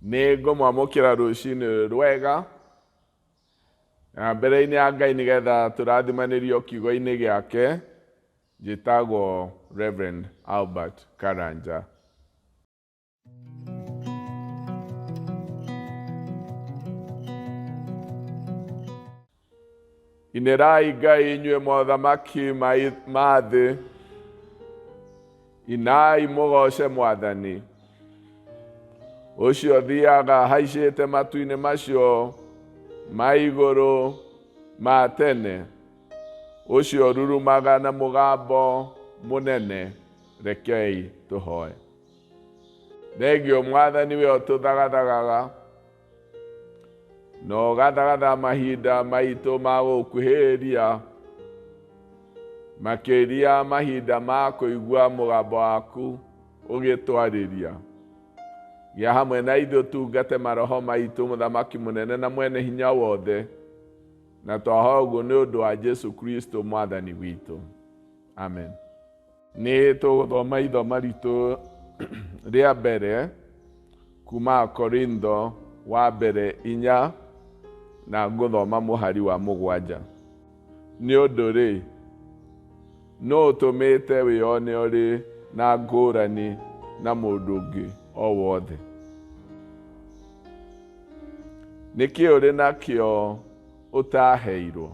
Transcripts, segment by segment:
Nĩ ngũmwamũkĩra rũcinĩ rwega na mbere-inĩ ya Ngai nĩgetha tũrathimanĩrio kiugo-inĩ gĩake. Njĩtagwo Reverend Albert Karanja. Inĩrai Ngai inyuĩ mothamaki ma thĩ, inai mũgooce Mwathani. Ũcio thiaga haicĩte matu-inĩ macio ma igũrũ ma tene, ũcio rurumaga na mũgambo mũnene, rekei tũhoe. Thengio Mwathani we ũtũthagathagaga na ũgathagatha mahinda maitũ ma gũkuhĩrĩria, makĩria mahinda ma kũigua mũgambo waku ũgĩtwarĩria. Gĩa hamwe na ithuĩ ũtungate maroho maitũ, mũthamaki mũnene na mwene hinya wothe, na twahoya ũguo nĩ ũndũ wa Jesu Kristo Mwathani witũ. Amen. Nĩ tũgũthoma ithoma ritũ rĩa mbere kuma Korintho wa mbere 4 na ngũthoma mũhari wa 7. Nĩ ũndũ rĩ, nũ ũtũmĩte wĩone ũrĩ na ngũrani na mũndũ ũngĩ o wothe? Nĩ kĩ ũrĩ nakĩo ũtaheirwo?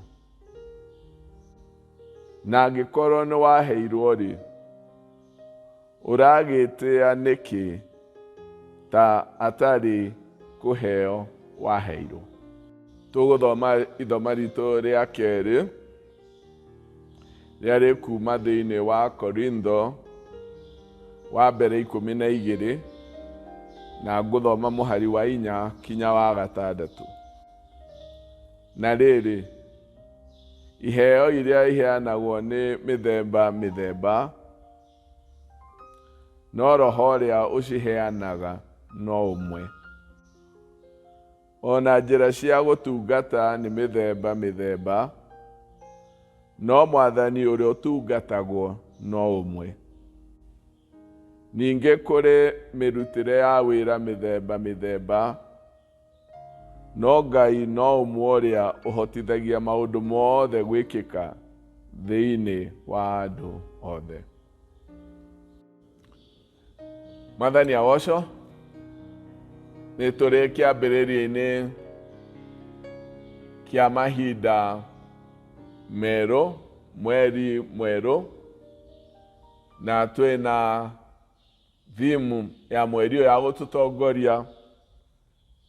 Na angĩkorwo nĩ waheirwo rĩ, ũragĩtĩa nĩkĩ ta atarĩ kũheo waheirwo? Tũgũthoma ithoma ritũ rĩa kerĩ rĩa rĩ kuma thĩinĩ wa Korintho wa mbere 12 na ngũthoma mũhari wa 4 kinya wa 6. Na rĩrĩ, iheo iria iheanagwo nĩ mĩthemba mĩthemba, no roho ũrĩa ũciheanaga no ũmwe. Ona njĩra cia gũtungata nĩ mĩthemba mĩthemba, no Mwathani ũrĩa ũtungatagwo no ũmwe. Ningĩ kũrĩ mĩrutĩre ya wĩra mĩthemba mĩthemba, no Ngai no ũmwe ũrĩa ũhotithagia maũndũ mothe gwĩkĩka thĩinĩ wa andũ othe. Mwathani agocwo. Nĩ tũrĩ kĩambĩrĩria-inĩ kĩa mahinda merũ, mweri mwerũ, na twĩna thimu ya mweri ũyũ ya gũtũtongoria,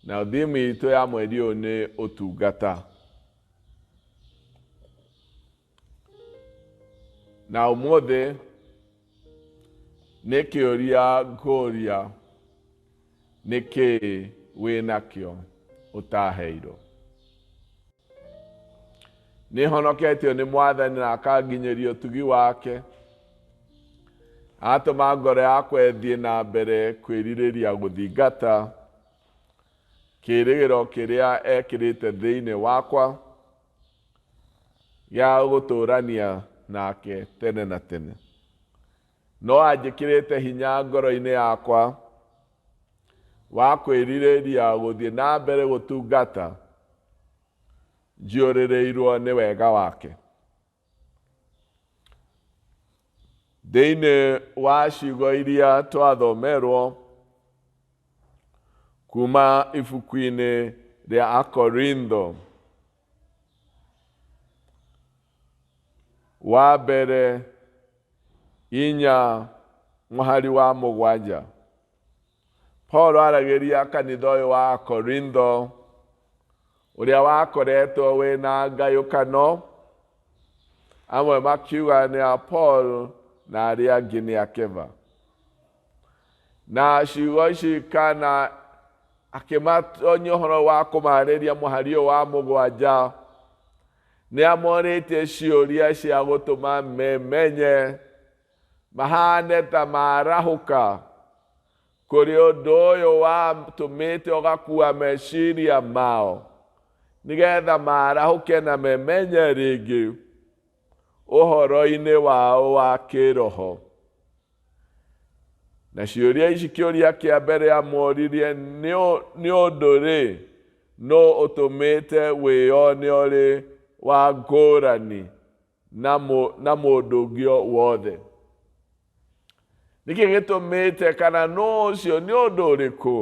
na thimu itũ ya mweri ũyũ nĩ ũtungata. Na ũmũthĩ nĩ kĩũria ngũria, nĩ kĩĩ wĩ nakĩo ũtaheirwo? Nĩ honoketio nĩ Mwathani na akanginyĩria ũtugi wake, atũma ngoro yakwa ĩthiĩ na mbere kwĩrirĩria gũthingata kĩĩrĩgĩrĩro kĩrĩa ekĩrĩte thĩinĩ wakwa gĩa gũtũũrania nake tene na tene. No anjĩkĩrĩte hinya ngoro-inĩ yakwa wa kwĩrirĩria gũthiĩ na mbere gũtungata njiyũrĩrĩirwo nĩ wega wake. Thĩinĩ wa ciugo iria twathomerwo kuma ibuku-inĩ rĩa Akorintho wa mbere 4 mũhari wa 7, Paulo aragĩria kanitha ũyũ wa Korintho ũrĩa wakoretwo wĩna ngayũkano, amwe makiuga nĩ a Paul na arĩa angĩ nĩ a Kepha. Na ciugo ici kana akĩmatonya ũhoro wa kũmarĩria mũhari ũyũ wa 7, nĩ amorĩtie ciũria cia gũtũma memenye mahane ta marahũka kũrĩ ũndũ ũyũ watũmĩte ũgakua meciria mao, nĩgetha marahũke na memenye rĩngĩ ũhoro-inĩ wao wa kĩroho. Na ciũria ici kĩũria kĩa mbere amoririe nĩ ũndũ rĩ nũ ũtũmĩte wĩyone ũrĩ wa ngũrani na mũndũ ũngĩ o wothe? Nĩkĩ gĩtũmĩte kana nũ ũcio nĩ ũndũ ũrĩkũ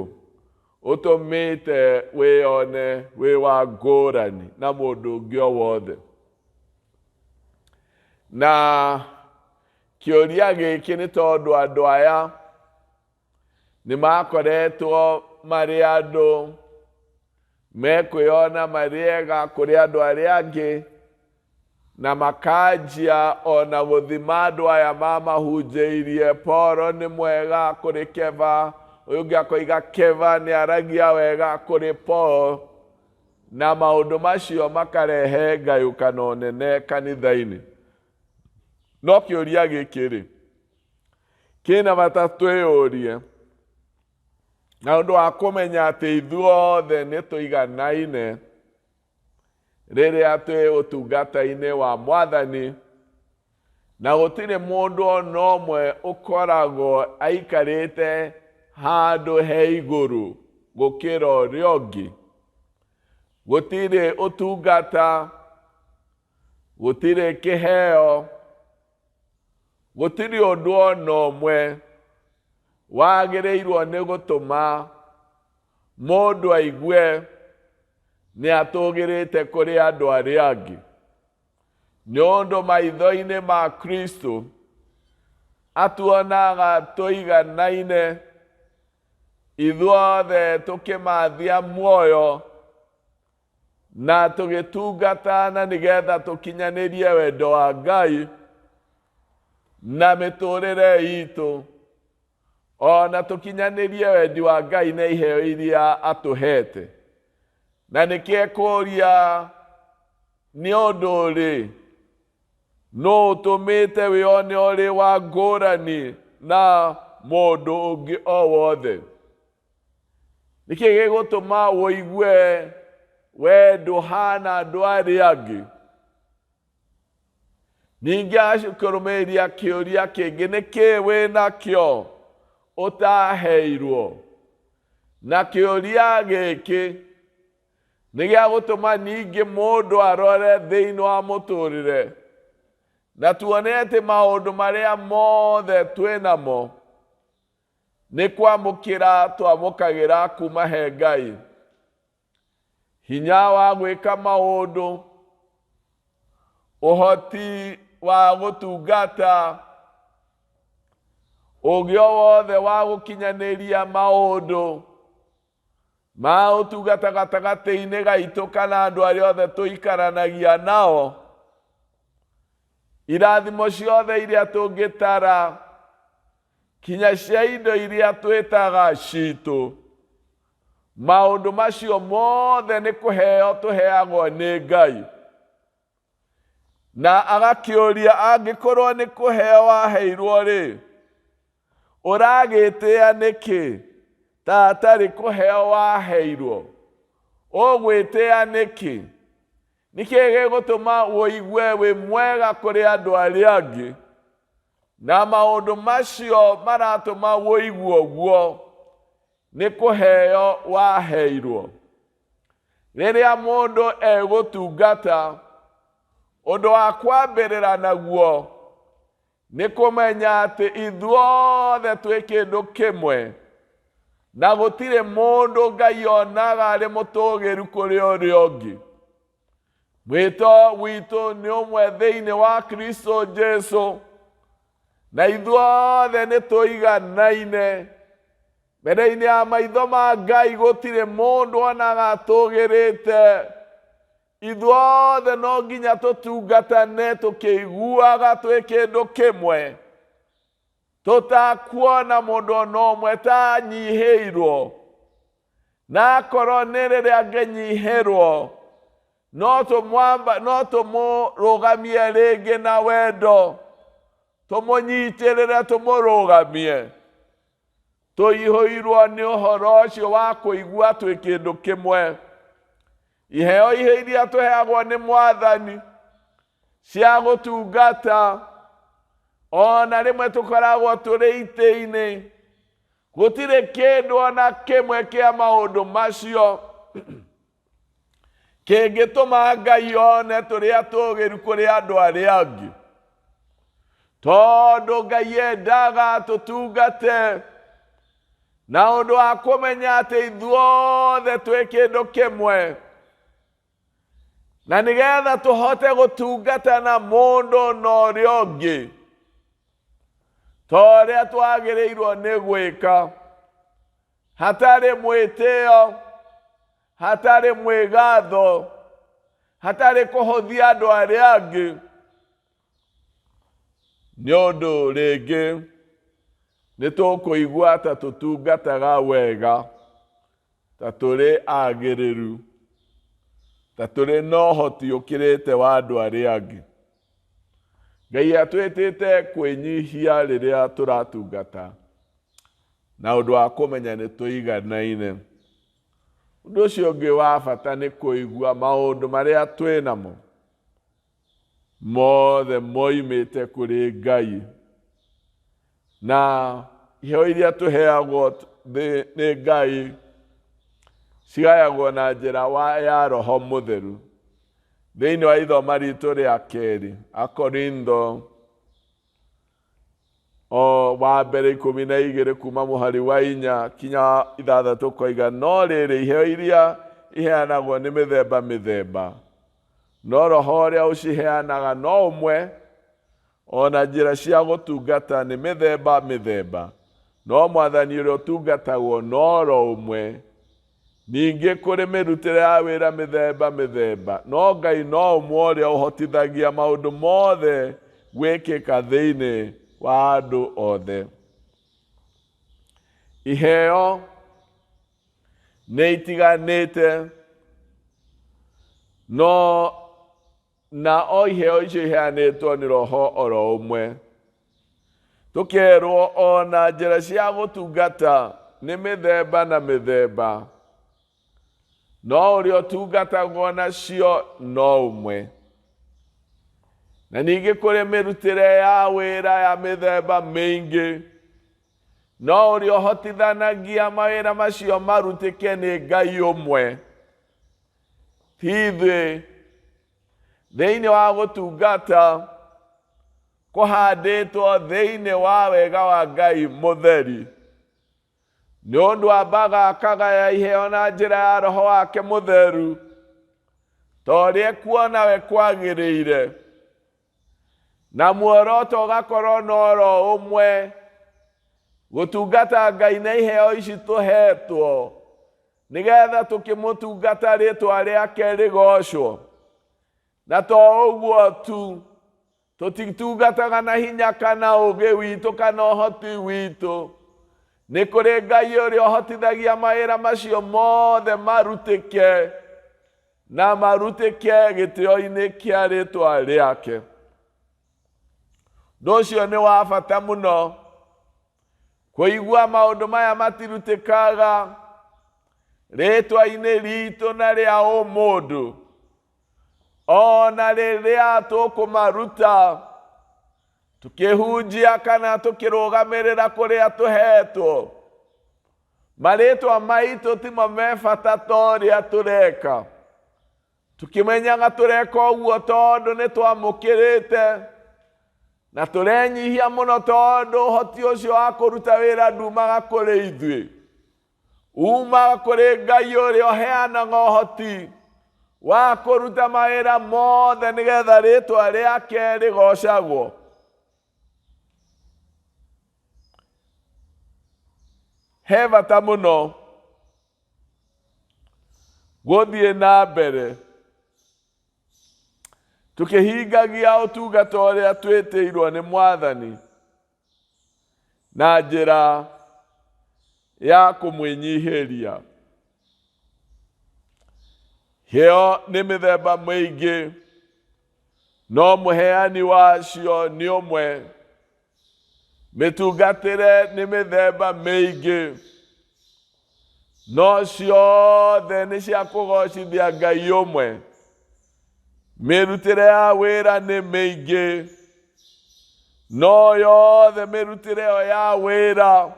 ũtũmĩte wĩyone wĩ wa ngũrani na mũndũ ũngĩ o wothe? Na kĩũria gĩkĩ nĩ tondũ andũ aya nĩ makoretwo marĩ andũ mekwĩyona marĩ ega kũrĩ andũ arĩa angĩ, na makanjia ona gũthima andũ aya mamahunjĩirie. Paul nĩ mwega kũrĩ Keva, ũyũ ũngĩ akoiga Keva nĩ aragia wega kũrĩ Paul, na maũndũ macio makarehe ngayũkano nene kanitha-inĩ. No kĩũria gĩkĩ rĩ, kĩna bata twĩyũrie, na ũndũ wa kũmenya atĩ ithuothe nĩ tũiganaine rĩrĩa twĩ ũtungata-inĩ wa Mwathani, na gũtirĩ mũndũ ona ũmwe ũkoragwo aikarĩte handũ he igũrũ gũkĩra ũrĩa ũngĩ. Gũtirĩ ũtungata, gũtirĩ kĩheo, gũtirĩ ũndũ ona ũmwe wagĩrĩirwo nĩ gũtũma mũndũ aigue nĩ atũgĩrĩte kũrĩ andũ arĩa angĩ. Nĩ ũndũ maitho-inĩ ma Kristo atuonaga tũiganaine, ithuothe tũkĩmathia muoyo na tũgĩtungata na nĩgetha tũkinyanĩrie wendo wa Ngai na mĩtũrĩre itũ, ona tũkinyanĩrie wendi wa Ngai na iheo iria atũhete. Na nĩkĩo ekũria, nĩ ũndũ rĩ nũ ũtũmĩte wĩone ũrĩ wa ngũrani na mũndũ ũngĩ o wothe? Nĩkĩ gĩgũtũma ũigue we ndũhana andũ arĩa angĩ? Ningĩ akĩrũmĩrĩria kĩũria kĩngĩ, nĩkĩ wĩ nakĩo ũtaheirwo? Na kĩũria gĩkĩ nĩ gĩa gũtũma ningĩ mũndũ arore thĩinĩ wa mũtũrĩre, na tuone atĩ maũndũ marĩa mothe twĩ namo nĩ kwamũkĩra twamũkagĩra kuma he Ngai. Hinya wa gwĩka maũndũ, ũhoti wa gũtungata, ũgĩ o wothe wa gũkinyanĩria maũndũ ma ũtungata gatagatĩ-inĩ gaitũ kana andũ arĩa othe tũikaranagia nao, irathimo ciothe iria tũngĩtara kinya cia indo iria twĩtaga citũ, maũndũ macio mothe nĩ kũheo tũheagwo nĩ Ngai. Na agakĩũria, angĩkorwo nĩ kũheo waheirwo rĩ, ũragĩtĩa nĩkĩ ta atarĩ kũheo waheirwo? Ũgwĩtĩa nĩkĩ? Nĩkĩ gĩgũtũma ũigue wĩ mwega kũrĩ andũ arĩa angĩ? Na maũndũ macio maratũma ũigue ũguo nĩ kũheo waheirwo. Rĩrĩa mũndũ egũtungata, ũndũ wa kwambĩrĩra naguo nĩ kũmenya atĩ ithuothe twĩ kĩndũ kĩmwe, na gũtirĩ mũndũ Ngai onaga arĩ mũtũgĩru kũrĩ ũrĩa ũngĩ. Mwĩto witũ nĩ ũmwe thĩinĩ wa Kristo Jesu, na ithuothe nĩ tũiganaine. Mbere-inĩ ya maitho ma Ngai gũtirĩ mũndũ onaga atũgĩrĩte. Ithuothe no nginya tũtungatane tũkĩiguaga twĩ kĩndũ kĩmwe, tũtakuona mũndũ ona ũmwe ta anyihĩirwo. Na akorwo nĩ rĩrĩa angĩnyihĩrwo, no tũmũrũgamie rĩngĩ na wendo, tũmũnyitĩrĩre, tũmũrũgamie. Tũihũirwo nĩ ũhoro ũcio wa kũigua twĩ kĩndũ kĩmwe. Iheo ihe iria tũheagwo nĩ Mwathani cia gũtungata, ona rĩmwe tũkoragwo tũrĩ itĩ-inĩ. Gũtirĩ kĩndũ ona kĩmwe kĩa maũndũ macio kĩngĩtũma Ngai one tũrĩ atũgĩru kũrĩ andũ arĩa angĩ, tondũ Ngai endaga tũtungate na ũndũ wa kũmenya atĩ ithuothe twĩ kĩndũ kĩmwe, na nĩgetha tũhote gũtungata na mũndũ na ũrĩa ũngĩ ta ũrĩa twagĩrĩirwo nĩ gwĩka, hatarĩ mwĩtĩo, hatarĩ mwĩgatho, hatarĩ kũhũthia andũ arĩa angĩ. Nĩ ũndũ rĩngĩ nĩ tũkũigua ta tũtungataga wega, ta tũrĩ agĩrĩru, ta tũrĩ na ũhoti ũkĩrĩte wa andũ arĩa angĩ. Ngai atwĩtĩte kwĩnyihia rĩrĩa tũratungata, na ũndũ wa kũmenya nĩ tũiganaine. Ũndũ ũcio ũngĩ wa bata nĩ kũigua maũndũ marĩa twĩ namo mothe moimĩte kũrĩ Ngai, na iheo iria tũheagwo nĩ Ngai cigayagwo na njĩra ya Roho Mũtheru. Thĩinĩ wa ithoma ritũ rĩa kerĩ, Akorintho o wa mbere 12 kuma mũhari wa 4 kinya 6 koiga, no rĩrĩ, iheo iria iheanagwo nĩ mĩthemba mĩthemba, no Roho ũrĩa ũciheanaga no ũmwe, ona njĩra cia gũtungata nĩ mĩthemba mĩthemba, no Mwathani ũrĩa ũtungatagwo no ro ũmwe. Ningĩ kũrĩ mĩrutĩre ya wĩra mĩthemba mĩthemba, no Ngai no ũmwe ũrĩa ũhotithagia maũndũ mothe gwĩkĩka thĩinĩ wa andũ othe. Iheo nĩ itiganĩte, no na o iheo icio iheanĩtwo nĩ Roho oro ũmwe. Tũkerwo ona njĩra cia gũtungata nĩ mĩthemba na mĩthemba, no ũrĩa ũtungatagwo nacio no ũmwe. Na ningĩ kũrĩ mĩrutĩre ya wĩra ya mĩthemba mĩingĩ, no ũrĩa ũhotithanagia mawĩra macio marutĩke nĩ Ngai ũmwe. Ti ithuĩ thĩinĩ wa gũtungata kũhandĩtwo thĩinĩ wa wega wa Ngai mũtheri, nĩ ũndũ ambaga akagaya iheo na njĩra ya Roho wake mũtheru, ta ũrĩa ekuona we kwagĩrĩire, na muoroto ũgakorwo no oro ũmwe, gũtungata Ngai na iheo ici tũhetwo, nĩgetha tũkĩmũtungata rĩtwa rĩake rĩgocwo. Na to ũguo tu, tũtitungataga na hinya kana ũũgĩ witũ kana ũhoti witũ. Nĩ kũrĩ Ngai ũrĩa ũhotithagia mawĩra macio mothe marutĩke, na marutĩke gĩtĩo-inĩ kĩa rĩtwa rĩake. Ũndũ ũcio nĩ wa bata mũno, kũigua maũndũ maya matirutĩkaga rĩtwa-inĩ ritũ na rĩa ũmũndũ, ona rĩrĩa tũkũmaruta tũkĩhunjia kana tũkĩrũgamĩrĩra kũrĩa tũhetwo. Marĩtwa maitũ timo me bata ta ũrĩa tũreka, tũkĩmenyaga tũreka ũguo tondũ nĩ twamũkĩrĩte na tũrenyihia mũno, tondũ ũhoti ũcio wa kũruta wĩra ndumaga kũrĩ ithuĩ, umaga kũrĩ Ngai ũrĩa ũheanaga ũhoti wa kũruta mawĩra mothe nĩgetha rĩtwa rĩake rĩgocagwo. He bata mũno gũthiĩ na mbere tũkĩhingagia ũtungata ũrĩa twĩtĩirwo nĩ Mwathani na njĩra ya kũmwĩnyihĩria. Heo nĩ mĩthemba mĩingĩ, no mũheani wacio nĩ ũmwe. Mĩtungatĩre nĩ mĩthemba mĩingĩ, no ciothe nĩ cia kũgocithia Ngai ũmwe. Mĩrutĩre ya wĩra nĩ mĩingĩ, no yothe mĩrutĩre ĩyo ya wĩra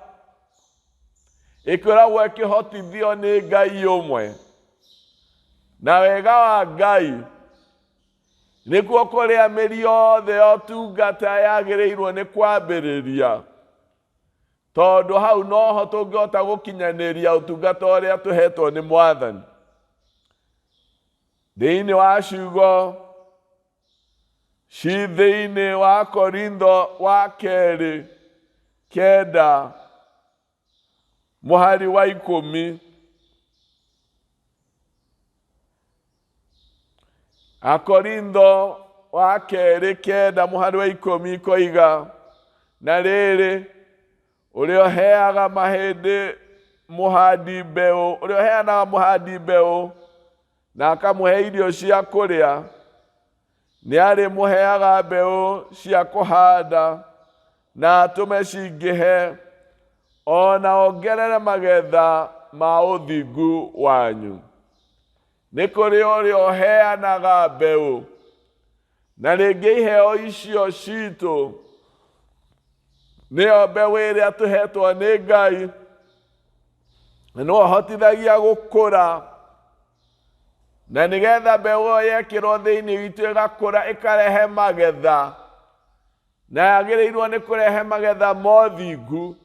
Ĩkoragwo ĩkĩhotithio nĩ Ngai ũmwe. Na wega wa Ngai nĩkuo kũrĩa mĩri yothe ya ũtungata yagĩrĩirwo nĩ kwambĩrĩria. Tondũ hau noho tũngĩhota gũkinyanĩria ũtungata ũrĩa tũhetwo nĩ Mwathani. Thĩinĩ wa ciugo ci thĩinĩ wa Korintho wa kerĩ 9 mũhari wa 10. Akorintho wa kerĩ 9 mũhari wa 10 koiga, na rĩrĩ, ũrĩa ũheaga mahĩndĩ mũhandi mbeũ, ũrĩa ũheanaga mũhandi mbeũ na akamũhe irio cia kũrĩa, nĩ arĩmũheaga mbeũ cia kũhanda na atũme cingĩhe, o na ongerere magetha ma ũthingu wanyu. Nĩ kũrĩ ũrĩa ũheanaga mbeũ, na rĩngĩ iheo icio citũ nĩyo mbeũ ĩrĩa tũhetwo nĩ Ngai, na nĩwe ũhotithagia gũkũra, na nĩgetha mbeũ ĩyo yekĩrwo thĩinĩ witũ ĩgakũra ĩkarehe magetha, na yagĩrĩirwo nĩ kũrehe magetha mothingu,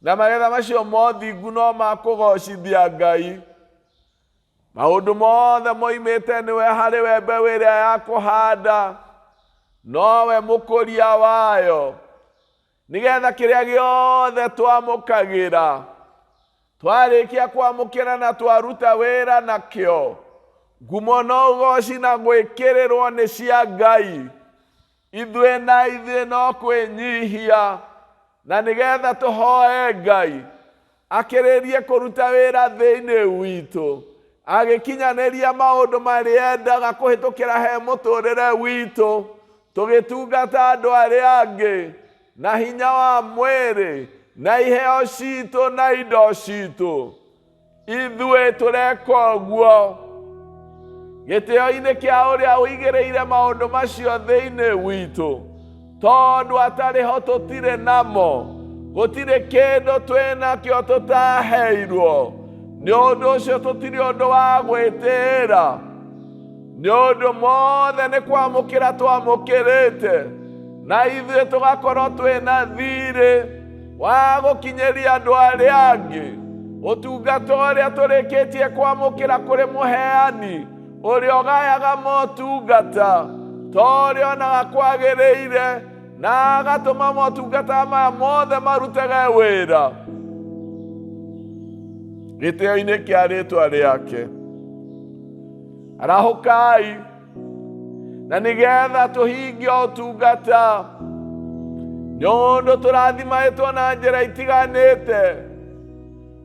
na magetha macio mothingu no ma kũgocithia Ngai. Maũndũ mothe moimĩte nĩwe harĩ we mbeũ ĩrĩa ya kũhanda, nowe mũkũria wayo, nĩgetha kĩrĩa gĩothe twamũkagĩra twarĩkia kwamũkĩra na twaruta wĩra nakĩo, ngumo na ũgoci na gwĩkĩrĩrwo nĩ cia Ngai. Ithuĩ na ithuĩ no kwĩnyihia, na nĩgetha tũhoe Ngai akĩrĩrie kũruta wĩra thĩinĩ witũ, agĩkinyanĩria maũndũ marĩa endaga kũhĩtũkĩra he mũtũrĩre witũ, tũgĩtungata andũ arĩa angĩ na hinya wa mwĩrĩ, na iheo citũ na indo citũ. Ithuĩ tũreka ũguo gĩtĩo-inĩ kĩa ũrĩa ũigĩrĩire maũndũ macio thĩinĩ witũ, tondũ atarĩ ho tũtirĩ namo, gũtirĩ kĩndũ twĩ nakĩo tũtaheirwo. Nĩ ũndũ ũcio tũtirĩ ũndũ wa gwĩtĩĩra, nĩ ũndũ mothe nĩ kwamũkĩra twamũkĩrĩte, na ithuĩ tũgakorwo twĩ na thirĩ wa gũkinyĩria andũ arĩa angĩ ũtungata ũrĩa tũrĩkĩtie kwamũkĩra kũrĩ mũheani ũrĩa ũgayaga motungata ta ũrĩa onaga kwagĩrĩire, na agatũma motungata maya mothe marutage wĩra gĩtĩo-inĩ kĩa rĩtwa rĩake. Arahũkai, na nĩgetha tũhingie ũtungata, nĩ ũndũ tũrathimaĩtwo na njĩra itiganĩte,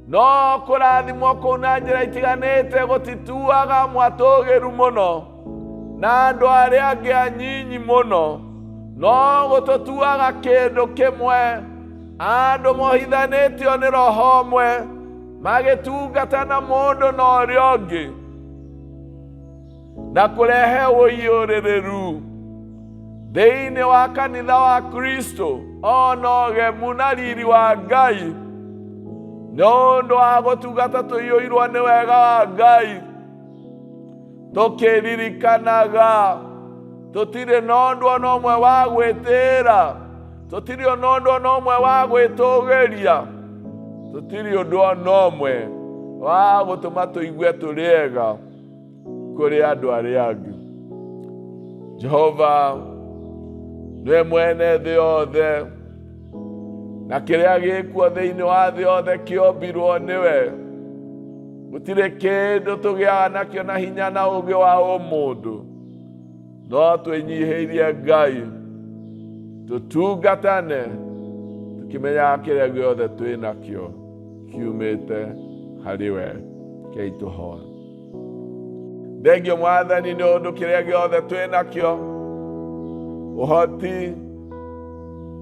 no kũrathimwo kũu na njĩra itiganĩte gũtituaga mwatũgĩru mũno na andũ arĩa angĩ anyinyi mũno, no gũtũtuaga kĩndũ kĩmwe, andũ mohithanĩtio nĩ roho ũmwe, magĩtungata na mũndũ na ũrĩa ũngĩ, na kũrehe ũiyũrĩrĩru thĩinĩ wa kanitha wa Kristo, ona ũgemu na riri wa Ngai, nĩ ũndũ wa gũtungata tũiyũirwo nĩ wega wa Ngai, tũkĩririkanaga tũtirĩ na ũndũ ona ũmwe wa gwĩtĩĩra, tũtirĩ ona ũndũ ona ũmwe wa gwĩtũgĩria, tũtirĩ ũndũ ona ũmwe wa gũtũma tũigue tũrĩ ega kũrĩ andũ arĩa angĩ. Jehova nĩwe mwene thĩ yothe, na kĩrĩa gĩkuo thĩinĩ wa thĩ yothe kĩombirwo nĩwe. Gũtirĩ kĩndũ tũgĩaga nakĩo na hinya na ũũgĩ wa ũmũndũ, no twĩnyihĩirie Ngai, tũtungatane tũkĩmenyaga kĩrĩa gĩothe twĩ nakĩo kiumĩte harĩ we. Rekei tũhoe. Thengio Mwathani nĩ ũndũ kĩrĩa gĩothe twĩ nakĩo, ũhoti,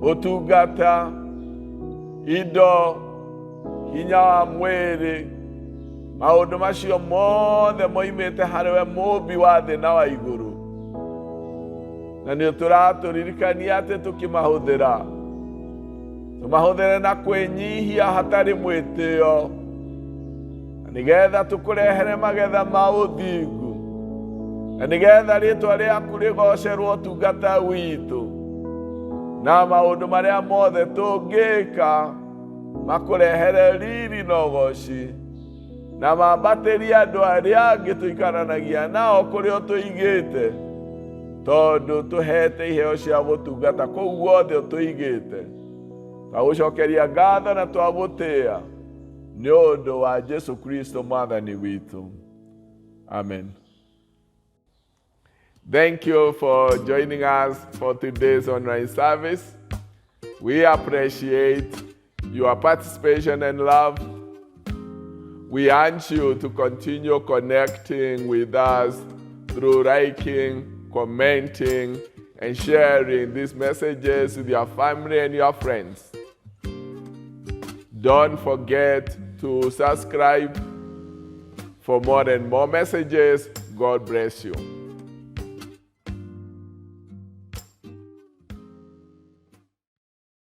ũtungata, indo, hinya wa mwĩrĩ, maũndũ macio mothe moimĩte harĩ we mũũmbi wa thĩ na wa igũrũ, na nĩ tũratũririkania atĩ tũkĩmahũthĩra Tũmahũthĩre na kwĩnyihia hatarĩ mwĩtĩo, na nĩgetha tũkũrehere magetha ma ũthingu, na nĩgetha rĩtwa rĩaku rĩgocerwo ũtungata witũ, na maũndũ marĩa mothe tũngĩka makũrehere riri na ũgoci, na mambatĩrie andũ arĩa angĩ tũikaranagia nao kũrĩa ũtũigĩte, tondũ tũhete iheo cia gũtungata kũu guothe ũtũigĩte. Twagũcokeria ngatho na twagũtĩĩa nĩ ũndũ wa Jesu Kristo Mwathani witũ. Amen. Thank you for joining us for today's online service. We appreciate your participation and love. We urge you to continue connecting with us through liking, commenting, and sharing these messages with your family and your friends. Don't forget to subscribe for more and more messages. God bless you.